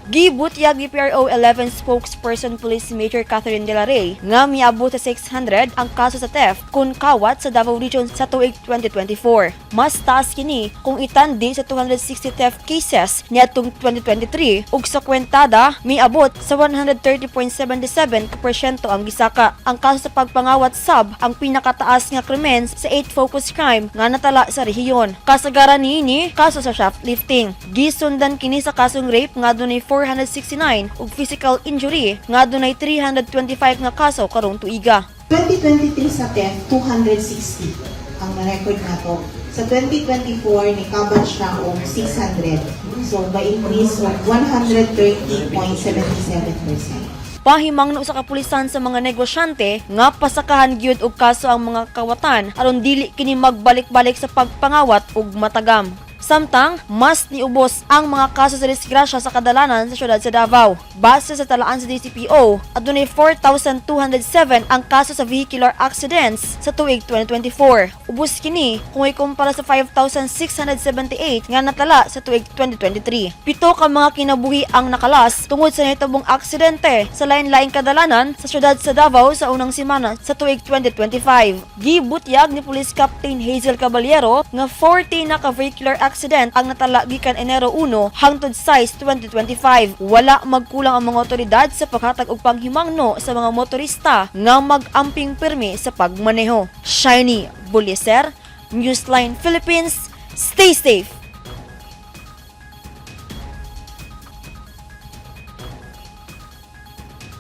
Gibutyag ni PRO 11 spokesperson Police Major Catherine De La Rey nga miabot sa 600 ang kaso sa theft kung kawat sa Davao Region sa tuig 2024. Mas taas kini kung itandi sa 260 theft cases niadtong 2023 ug sa kwentada miabot sa 130.77 ka porsyento ang gisaka. Ang kaso sa pagpangawat sab ang pinakataas nga krimen sa 8 focus crime nga natala sa rehiyon. Kasagaran niini kaso sa shoplifting. Gisundan kini sa kasong rape nga adunay 469 ug physical injury nga adunay 325 nga kaso karong tuiga. 2023 sa theft, 260 ang na-record nato. Sa 2024, nikabat siya og 600. So, by increase of 130.77%. Pahimangno sa kapulisan sa mga negosyante nga pasakahan gyud og kaso ang mga kawatan aron dili kini magbalik-balik sa pagpangawat ug matagam. Samtang, mas niubos ang mga kaso sa disgrasya sa kadalanan sa syudad sa Davao. Base sa talaan sa DCPO, adunay 4,207 ang kaso sa vehicular accidents sa tuig 2024. Ubos kini kung ikumpara sa 5,678 nga natala sa tuig 2023. 7 ka mga kinabuhi ang nakalas tungod sa nahitabong aksidente sa lain-laing kadalanan sa syudad sa Davao sa unang semana sa tuig 2025. Gibutyag ni Police Captain Hazel Caballero nga 40 na ka vehicular accident ang natala gikan Enero 1 hangtod 6, 2025. Wala magkulang ang mga otoridad sa paghatag og panghimangno sa mga motorista nga mag-amping pirmi sa pagmaneho. Shiny Buliser, Newsline Philippines, stay safe.